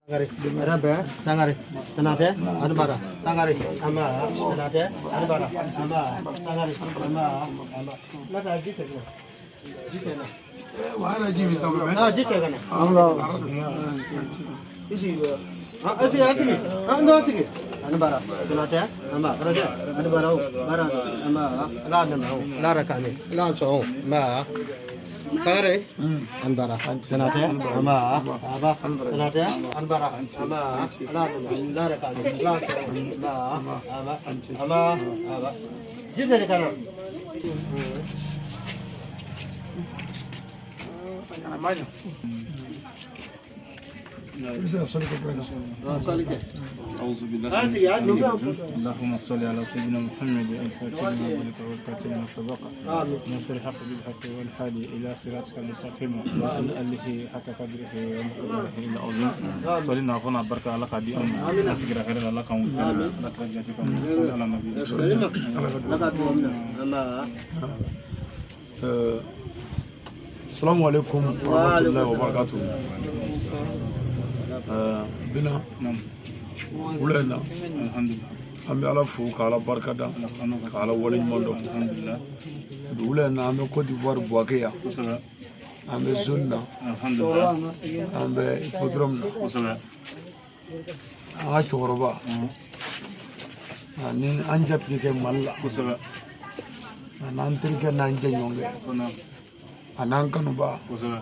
Sangare, Rabe, Sangare, Tanate, Anbara, Sangare, Ama, Tanate, Anbara, Ama, Sangare, Ama, Ama. Mata jite na. Jite na. Ah, jite na. Isi ah, ati ati. Ah, no ati. Anbara, Tanate, Ama, Rabe, Anbara, Bara, Ama, La na la rakane, la so, ma. Kare, Anbara, Tanate, Ama, Aba, Tanate, Anbara, Ama, La la rakane, la so, ma, Ama, Ama, Aba. Jite kana. I bɛ se ka sɔli kɛ pɛrɛn. Ah, sali kɛ. أعوذ بالله Ah, من si, ah, الشيطان الرجيم. اللهم صل على سيدنا محمد الفاتح لما أغلق والكاتب لما سبق Amin. ناصر الحق بالحق والهادي إلى صراطك المستقيم وعلى آله حق قدره ومقداره العظيم. صلينا فنا بركة على قدي أم نسجر خير الله كم لا ترجعتكم صلى على النبي. Kalima. Laka tuwamna. Ama. Salamu alaikum warahmatullahi wabarakatuh. Bina نعم. wula in na, الحمد لله. an bɛ Ala fo k'Ala barika da, k'Ala waleɲuman dɔn. الحمد لله. Wula in na, an bɛ Côte d'Ivoire, Bouaké yan. وسبع. An bɛ zone na, الحمد لله. an bɛ hippodrome na. وسبع. An ka cɛkɔrɔba ani an jatigikɛ Mali la, وسبع. a n'an terikɛ n'an jɛɲɔgɔnkɛ, نعم. a n'an kanuba, وسبع.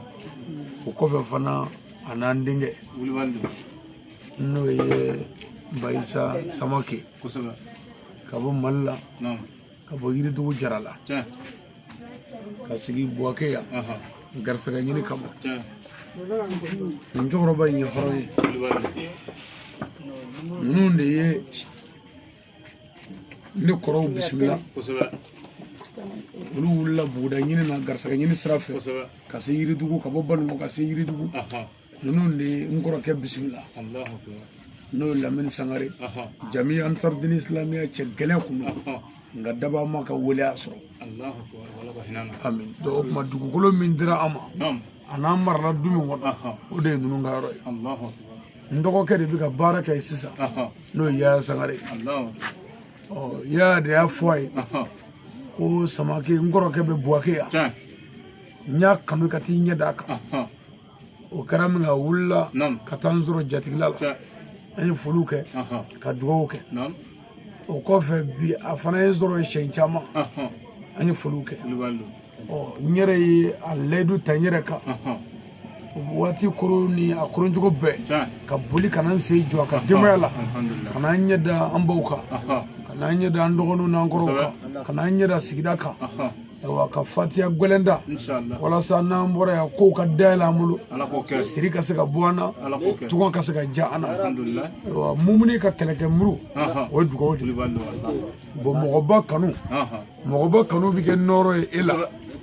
o kɔfɛ fana a n'an denkɛ, ولوالد. n'o ye Bayisa Samake, وسبع. ka bɔ Mali la, نعم. ka bɔ Yiridugu Jara la, tiɲɛ. ka sigi Bouaké yan, أها. garisɛgɛ ɲini kama. Tiɲɛ. Nin cɛkɔrɔba in ye hɔrɔn ye. Wulibali. Ninnu de ye ne kɔrɔw bisimila. Kosɛbɛ. Olu wulila buguda ɲini na, garisɛgɛ ɲini sira fɛ, Kosɛbɛ. ka se Yiridugu, ka bɔ Banugu ka se Yiridugu. Aha. Ninnu de ye n kɔrɔkɛ bisimila, Allahu akbar. n'o ye Lamini Sangare, Aha. jami Ansardini Islamiya cɛ gɛlɛn kun don, Aha. nka daba ma ka weleya sɔrɔ. Allahu akbar. Wala ka hinɛ na. Amin. Donc o tuma, dugukolo min dira an ma, Naam. a n'an marala du min kɔnɔ, Aha. o de ye ninnu ka yɔrɔ ye. Allahu akbar. N dɔgɔkɛ de bɛ ka baara kɛ sisan, Aha. n'o ye Yaya Sangare. Allahu akbar. Ɔ, Yaya de y'a fɔ a ye Aha. ko Samake, n kɔrɔkɛ bɛ Bouaké yan, Tiɲɛ. n y'a kanu ka t'i ɲɛ d'a kan. Aha. O kɛra min ka wulila Naam. ka taa n sɔrɔ jatigila la. Tiɲɛ. An ye foliw kɛ, Aha. ka dugawu kɛ. Naam. O kɔfɛ bi, a fana ye n sɔrɔ yen siɲɛ caman, Aha. an ye foliw kɛ. Wulibali don. Ɔ, n yɛrɛ ye a layidu ta n yɛrɛ kan, Aha. waati koron ni a koroncogo bɛɛ, Tiɲɛ. ka boli ka na n sen jɔ a ka denbaya la, Alhamdulillah. ka na n ɲɛ da an baw kan, Aha. ka na n ɲɛ da an dɔgɔninw n'an kɔrɔw kan, ka na n ɲɛ da sigida kan. Aha. Ayiwa, ka fatiya gɛlɛn da, Inshallah. walasa n'an bɔra yan, kow ka dayɛlɛ an bolo, Ala k'o kɛ. siri ka se ka bɔ an na, Ala k'o kɛ. tugan ka se ka ja an na. Alhamdulillah. Ayiwa, mumuni ka kɛlɛkɛ muru, Aha. o ye dugawu de ye. Wulibali don wallahi. Bon, mɔgɔba kanu, Aha. mɔgɔba kanu bɛ kɛ nɔrɔ ye e la,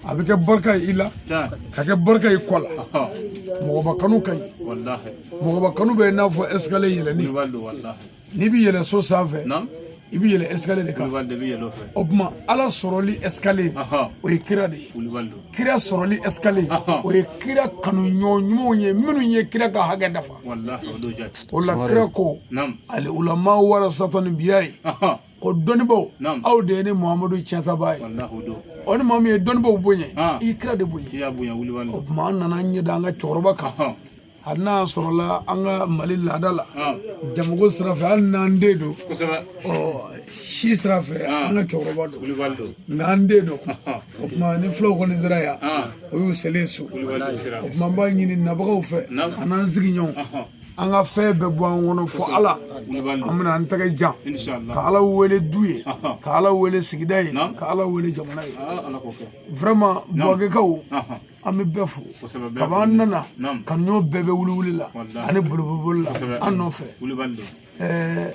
a bɛ kɛ barika ye i la, Tiɲɛ. ka kɛ barika ye kɔ la. Aha. Mɔgɔba kanu ka ɲi. Wallahi. Mɔgɔba kanu bɛ i n'a fɔ escalier yɛlɛnni. Wulibali don wallahi. N'i bɛ yɛlɛ so sanfɛ, Naam. i bɛ yɛlɛ escalier de kan. Wulibali de bɛ yɛlɛ o fɛ. O tuma, Ala sɔrɔli escalier, Aha. o ye kira de ye. Wulibali don. Kira sɔrɔli escalier, Aha. o ye kira kanu ɲɔgɔn ɲumanw ye, minnu ye kira ka hakɛ dafa. Wallahi, o don jati. O la, kira ko: Naam. Ale ulama warasatɔni biya ye. Aha. Ko dɔnnibaw, Naam. aw de ye ne Muhamadu tiɲɛtaba ye. Wallahi, o don. O ni maa min ye dɔnnibaw bonya, Ah. i kira de bonya. I y'a bonya, wulibali O don. tuma, an nana an ɲɛ da an ka cɛkɔrɔba kan. Aha. Hali n'a sɔrɔla an ka Mali laada la, Ah. jamuko sira fɛ, hali n'an den don, Kosɛbɛ. ɔ, si sira fɛ, an ka cɛkɔrɔba don, Wulibali don. nka an den don. Aha. O tuma, ni fulaw kɔni sera yan, Ah. o y'u selen so. Wulibali don sira. O tuma, an b'a ɲini nabagaw fɛ, Naam. a n'an sigiɲɔgɔnw, Aha. an ka fɛn bɛɛ bɔ an kɔnɔ fo Ala. Wulibali An don. bɛna an tɛgɛ jan Inshallah. ka Ala wele du ye, Aha. ka Ala wele sigida ye, Naam. ka Ala wele jamana ye. Ah, Ala k'o kɛ. Vraiment, Bouakékaw, Aha. an bɛ bɛɛ fo. Kosɛbɛ, bɛɛ Kaba an fo. nana, Naam. ka ɲɔ bɛɛ bɛ wuli la Wallahi. ani boliboli la Kosɛbɛ. an nɔfɛ. Wulibali don.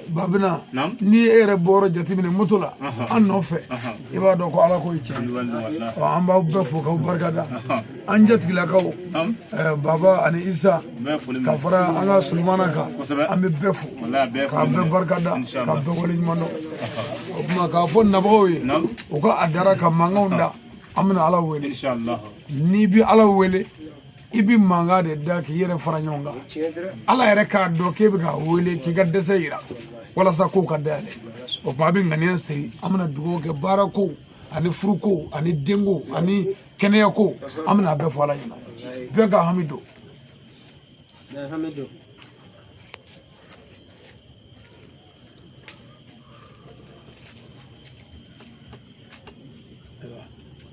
Babina, Naam. ni e yɛrɛ bɔyɔrɔ jateminɛ moto la Aha. an nɔfɛ, Aha. i b'a dɔn ko Ala ko ye tiɲɛ. Wulibali don wallahi. Ɔ, an b'aw bɛɛ fo k'aw barika da. Aha. An jatigilakaw, Naam. Baba ani Isa, Bɛɛ foli ka minɛ. fara an ka Sulemana kan, Kosɛbɛ. an bɛ bɛɛ fo, Wallahi, bɛɛ k'a foli bɛɛ minɛ. barika da, ka Inshallah. bɛɛ waleɲuman dɔn. O tuma, k'a fɔ nabagaw ye, Naam. u ka a dara ka mankanw da, an bɛna Ala wele. Inshallah. N'i bɛ Ala wele, I bɛ mankan de da k'i yɛrɛ fara ɲɔgɔn kan. Ala yɛrɛ k'a dɔn k'e bɛ k'a wele k'i ka dɛsɛ yira walasa kow ka dayɛlɛ. O tuma a bɛ ŋaniya siri, an bɛna dugawu kɛ baara ko ani furuko ani denko ani kɛnɛya ko, an bɛna a bɛɛ fɔ Ala ɲɛna. Bɛɛ ka hami don. Hami don.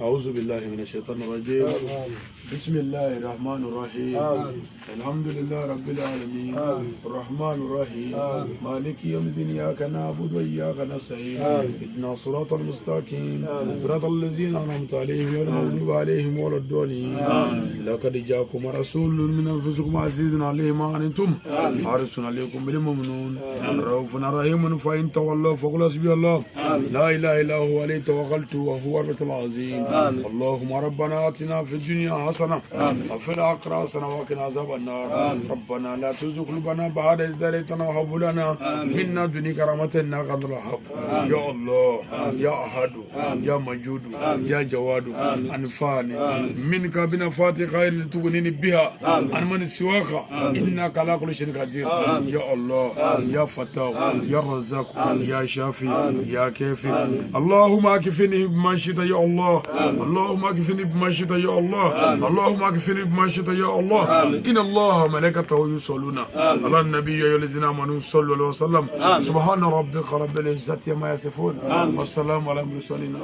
أعوذ بالله من الشيطان الرجيم. بسم الله الرحمن الرحيم. الحمد لله رب العالمين الرحمن الرحيم مالك يوم الدين إياك نعبد وإياك نستعين اهدنا الصراط المستقيم صراط الذين أنعمت عليهم غير المغضوب عليهم ولا الضالين. لقد جاءكم رسول من أنفسكم عزيز عليه ما عنتم حريص عليكم بالمؤمنون رؤوف رحيم فإن تولوا فقل حسبي الله لا إله إلا هو عليه توكلت وهو الرب العظيم. اللهم ربنا آتنا في الدنيا حسنة وفي الآخرة حسنة وقنا عذاب النار. ربنا لا تزغ قلوبنا بعد إذ هديتنا وهب لنا من لدنك رحمة إنك أنت الوهاب. يا الله يا أحد يا موجود يا جواد أنفعني منك بنفات خير تغنيني بها عن من سواك إنك على كل شيء قدير. يا الله يا فتاح يا رزاق يا شافي يا كافي. اللهم اكفني بما شئت يا الله. اللهم اكفني بما شئت يا الله. اللهم اكفني بما شئت يا الله. إن الله وملائكته يصلون على النبي يا الذين آمنوا صلوا عليه وسلم. سبحان ربك رب العزة عما يصفون والسلام على المرسلين.